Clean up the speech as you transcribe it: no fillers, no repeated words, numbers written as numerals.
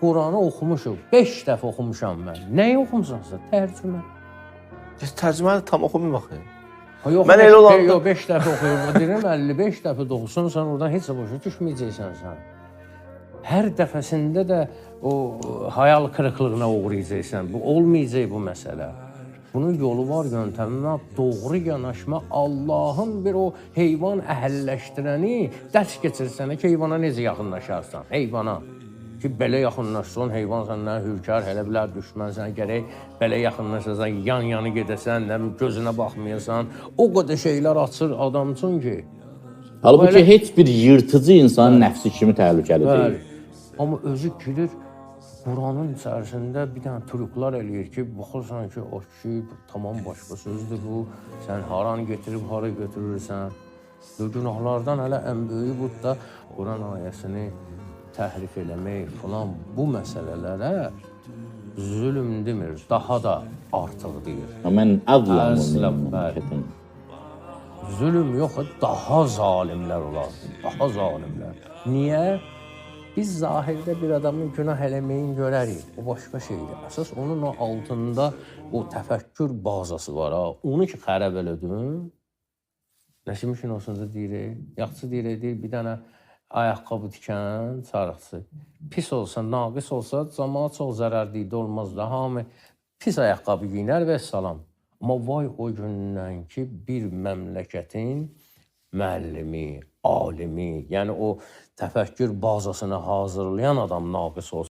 Quranı oxumuşuq. 5 dəfə oxumuşam mən. Nəyi oxumusansa? Tərcümə. Tərcüməni tam oxumayım axı. Ha, yox, Mən elə olanda- Yox, 5 dəfə oxuyub, deyirəm 55 dəfə də oxusan, sən oradan heç nə başa düşməyəcəksən sən. Hər dəfəsində də o hayal qırıqlığına uğrayacaqsan. Bu olmayacaq bu məsələ. Bunun yolu var, yöntəmi var. Doğru yanaşma Allahın bir o heyvan əhəlləşdirəni dərs keçirsənə ki, heyvana necə yaxınlaşarsan? Heyvana. Ki belə yaxınlaşsan, heyvan səndən hürkər, elə bilər düşmən sənə gərək belə yaxınlaşasan, yan-yana gedəsən, nə bilim gözünə baxmayasan. O qədər şeylər açır adam üçün ki. Halbuki heç bir yırtıcı insanın nəfsi kimi təhlükəli deyil. Bəli. Amma özü girir Quranın içərisində bir dənə trüklar eləyir ki, baxırsan ki, o kişi tamam başqa sözdür bu. Sən haranı getirib hara götürürsən. Bu günahlardan hələ ən böyüyü budur da Quran ayəsini təhrif eləmək filan bu məsələlərə zülm demir, daha da artıq deyir. Mən əzləmu Əzləm, mimmen bəli. kətəm. Zülm yox, daha zalimlər olar, daha zalimlər. Niyə? Biz zahirdə bir adamın günah eləməyini görərik. O başqa şeydir. Əsas onun o altında o təfəkkür bazası var ha. Onu ki xərab elədin. Nəsimi kinosunda deyirik, yaxşı deyirik, deyir bir dənə ayaqqabı tikən çarıqçı. Pis olsa, naqis olsa, camaat çox zərər deyir, olmaz da. Hamı pis ayaqqabı geyinər və salam. Amma vay o gündən ki, bir məmləkətin müəllimi, alimi, yəni o təfəkkür bazasını hazırlayan adam naqis olsa,